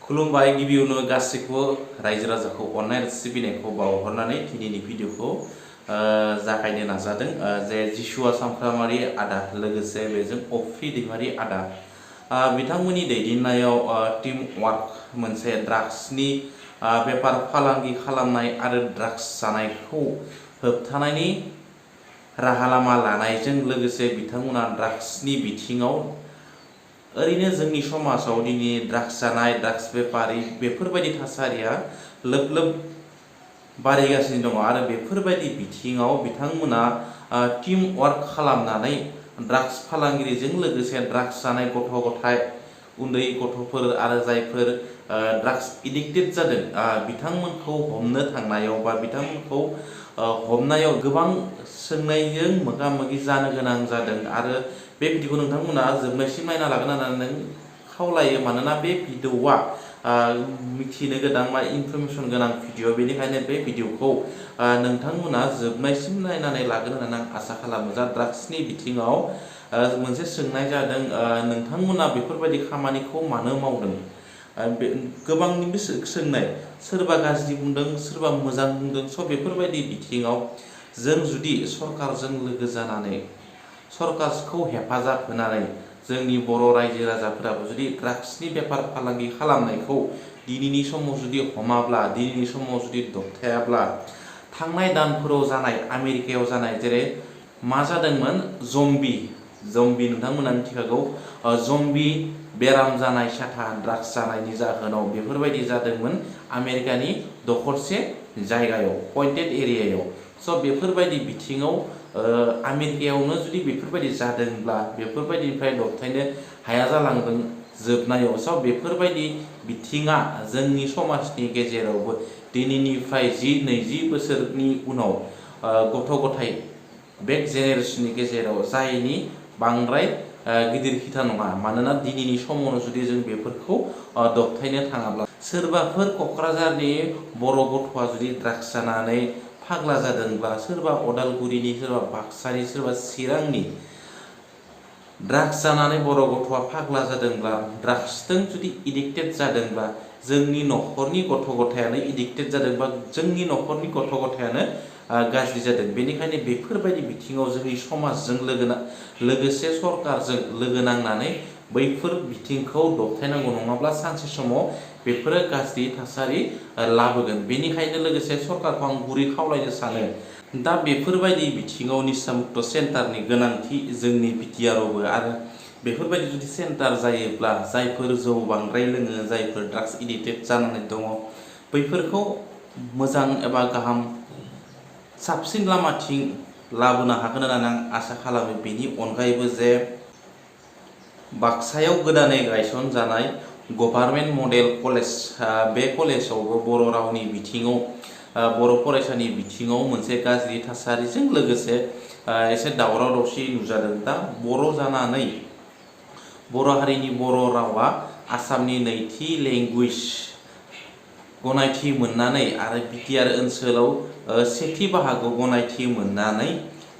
खुलुमबाय गिबियावनो गासैखौबो रायजो राजाखौ अननाय सिबिनायखौ बावहरनानै दिनैनि भिडिअखौ जागायनो नाजादों जे जिसुआ सामफ्रामारि आदा लोगोसे बेजों अफि दैमारि आदा बिथांमोननि दैदेननायाव टीम वार्क मोनसे ड्राग्सनि बेफार फालांगि खालामनाय आरो ड्राग्स जानायखौ होबथानायनि राहा लामा लानायजों लोगोसे बिथांमोना ड्राग्सनि बिथिङाव ओरैनो जोंनि समाजाव दिनै ड्राग्स जानाय ड्राग्स बेफारि बेफोरबायदि थासारिया लोब लोब बारायगासिनो दङ आरो बेफोरबायदि बिथिङाव बिथांमोना टीम वार्क खालामनानै ड्राग्स फालांगिरिजों लोगोसे ड्राग्स जानाय गथ' गथाय उन्दै गथ'फोर आरो जायफोर ड्राग्स एडिक्टेड जादों बिथांमोनखौ हमनो थांनायाव बा बिथांमोनखौ हमनायाव गोबां सोंनायजों मोगा मोगि जानो गोनां जादों आरो बे भिडिअखौ नोंथांमोना जोबनायसिम नायना लागोन होननानै खावलायो मानोना बे भिडिअआ मिथिनो गोनां बा इनफरमेसन गोनां भिडिअ बेनिखायनो बे भिडिअखौ नोंथांमोना जोबनायसिम नायनानै लागोन होननानै आं आसा खालामो जा ड्राग्सनि बिथिङाव मोनसे सोंनाय जादों नोंथांमोना बेफोरबायदि खामानिखौ मानो मावदों गोबांनिबो सोंनाय सोरबा गाज्रि बुंदों सोरबा मोजां बुंदों स' बेफोरबायदि बिथिङाव जों जुदि सरकारजों लोगो जानानै सरकारखौ हेफाजाब होनानै जोंनि बर' रायजो राजाफोराबो जुदि ड्राग्सनि बेफार फालांगि खालामनायखौ दिनैनि समाव जुदि हमाब्ला दिनैनि समाव जुदि दबथायाब्ला थांनाय दानफोराव जानाय आमेरिकायाव जानाय जेरै मा जादोंमोन जम्बि नोंथांमोना मिथिखागौ जम्बि बेराम जानाय साथा ड्राग्स जानायनि जाहोनाव बेफोरबायदि जादोंमोन आमेरिकानि दखरसे जायगायाव पइन्टेड एरियायाव स' बेफोरबायदि बिथिङाव आमेरिकायावनो जुदि बेफोरबायदि जादोंब्ला बेफोरबायदिनिफ्राय दबथायनो हाया जालांदों जोबनायाव स' बेफोरबायदि बिथिङा जोंनि समाजनि गेजेरावबो दिनैनिफ्राय 20-20 बोसोरनि उनाव गथ' गथाय बे जेनेरेसननि गेजेराव जायनि बांद्राय गिदिर खिथा नङा मानोना दिनैनि समावनो जुदि जों बेफोरखौ दबथायनो थाङाब्ला सोरबाफोर क'क्राझारनि बर' गथ'आ जुदि ड्राग्स जानानै फाग्ला जादोंब्ला सोरबा अदालगुरिनि सोरबा बाक्सानि सोरबा चिरांनि ड्राग्स जानानै बर' गथ'आ फाग्ला जादोंब्ला ड्राग्सजों जुदि एडिक्टेड जादोंब्ला जोंनि न'खरनि गथ' गथायानो एडिक्टेड जादोंबा जोंनि न'खरनि गथ' गथायानो गाज्रि जादों बेनिखायनो बेफोरबायदि बिथिङाव जोंनि समाजजों लोगोसे सरकारजों लोगो नांनानै बैफोर बिथिंखौ दबथायनांगौ नङाब्ला सानसे समाव बेफोरो गाज्रि थासारि लाबोगोन बेनिखायनो लोगोसे सरकारखौ आं गुरै खावलायनो सानो दा बेफोरबायदि बिथिङाव निसा मुक्त सेन्टारनि गोनांथि जोंनि बिटिआरआवबो आरो बेफोरबायदि जुदि सेन्टार जायोब्ला जायफोर जौ बांद्राय लोङो जायफोर ड्राग्स एडिक्टेड जानानै दङ बैफोरखौ मोजां एबा गाहाम साबसिन लामाथिं लाबोनो हागोन होननानै आं आसा खालामो बेनि अनगायैबो जे बाक्सायाव गोदानै गायसनजानाय गभार्नमेन्ट मडेल कलेज बे कलेजावबो बर' रावनि बिथिङाव बर' फरायसानि बिथिङाव मोनसे गाज्रि थासारिजों लोगोसे एसे दावराव दावसि नुजादों दा बर' जानानै बर' हारिनि बर' रावा आसामनि नैथि लेंगुवेज गनायथि मोननानै आरो बिटिआर ओनसोलाव सेथि बाहागो गनायथि मोननानै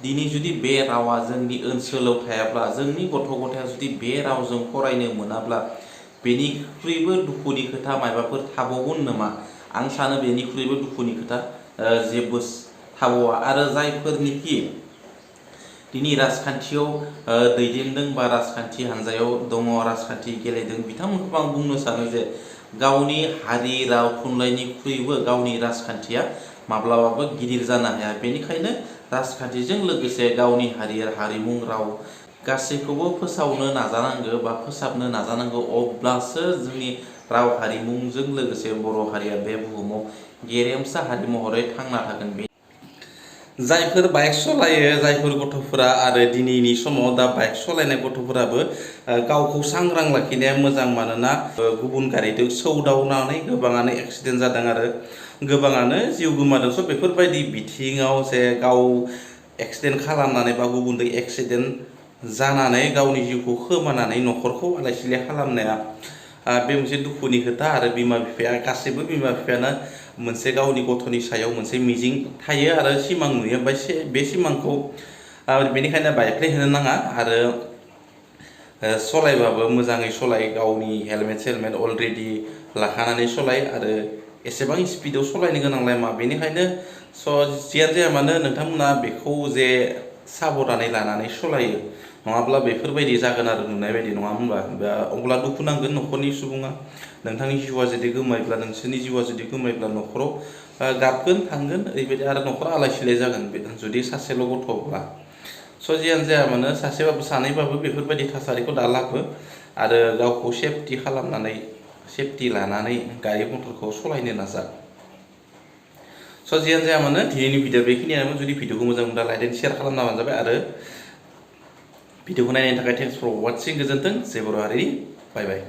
दिनै जुदि बे रावा जोंनि ओनसोलाव थायाब्ला जोंनि गथ' गथाया जुदि बे रावजों फरायनो मोनाब्ला बेनिख्रुइबो दुखुनि खोथा माबाफोर थाबावगोन नामा आं सानो बेनिख्रुइबो दुखुनि खोथा जेबो थाबावा आरो जायफोरनिखि दिनै राजखान्थियाव दैदेनदों बा राजखान्थि हान्जायाव दङ राजखान्थि गेलेदों बिथांमोनखौ आं बुंनो सानो जे गावनि हारि राव थुनलाइनिख्रुइबो गावनि राजखान्थिया माब्लाबाबो गिदिर जानो हाया बेनिखायनो राजखान्थिजों लोगोसे गावनि हारिमु राव गासैखौबो फोसावनो नाजानांगौ बा फोसाबनो नाजानांगौ अब्लासो जोंनि राव हारिमुजों लोगोसे बर' हारिया बे बुहुमाव गेरेमसा हारि महरै थांना थागोन जायफोर बाइक सालायो जायफोर गथ'फोरा आरो दिनैनि समाव दा बाइक सालायनाय गथ'फोराबो गावखौ सांग्रां लाखिनाया मोजां मानोना गुबुन गारिजों सौदावनानै गोबाङानो एक्सिडेन्ट जादों आरो गोबाङानो जिउ गोमादों स' बेफोरबायदि बिथिङाव जे गाव एक्सिडेन्ट खालामनानै बा गुबुनजों एक्सिडेन्ट जानानै गावनि जिउखौ खोमानानै न'खरखौ आलाय सिलाय खालामनाया बे मोनसे दुखुनि खोथा आरो बिमा बिफाया गासैबो बिमा बिफायानो मोनसे गावनि गथ'नि सायाव मोनसे मिजिं थायो आरो सिमां नुयो बे सिमांखौ बेनिखायनो बाइकखौ होनो नाङा आरो सलायबाबो मोजाङै सलाय गावनि हेलमेट सेलमेट अलरेडि लाखानानै सलाय आरो एसेबां स्पिडाव सलायनो गोनांलाय मा बेनिखायनो जियानो जाया मानो नोंथांमोना बेखौ जे साबधानै लानानै सलायो नङाब्ला बेफोरबायदि जागोन आरो नुनाय बायदि नङा होनबा अब्ला दुखु नांगोन न'खरनि सुबुङा नोंथांनि जिउआ जुदि गोमायोब्ला नोंसोरनि जिउआ जुदि गोमायोब्ला न'खराव गाबगोन थांगोन ओरैबायदि आरो न'खरा आलाय सिलाय जागोन जुदि सासेल' गथ'ब्ला जियानो जाया मानो सासेबाबो सानैबाबो बेफोरबायदि थासारिखौ दालाबो आरो गावखौ सेफटि खालामनानै सेफटि लानानै गारि मथरखौ सलायनो नाजा जियानो जाया मानो दिनैनि भिडिअ बेखिनियानो जुदि भिडिअखौ मोजां मोनब्ला लाइक एन्ड शेयार खालामना होबानो जाबाय आरो भिडिअखौ नायनायनि थाखाय थेंक्स फर वाचिं गोजोन्थों जय बर' हारिनि बाय बाय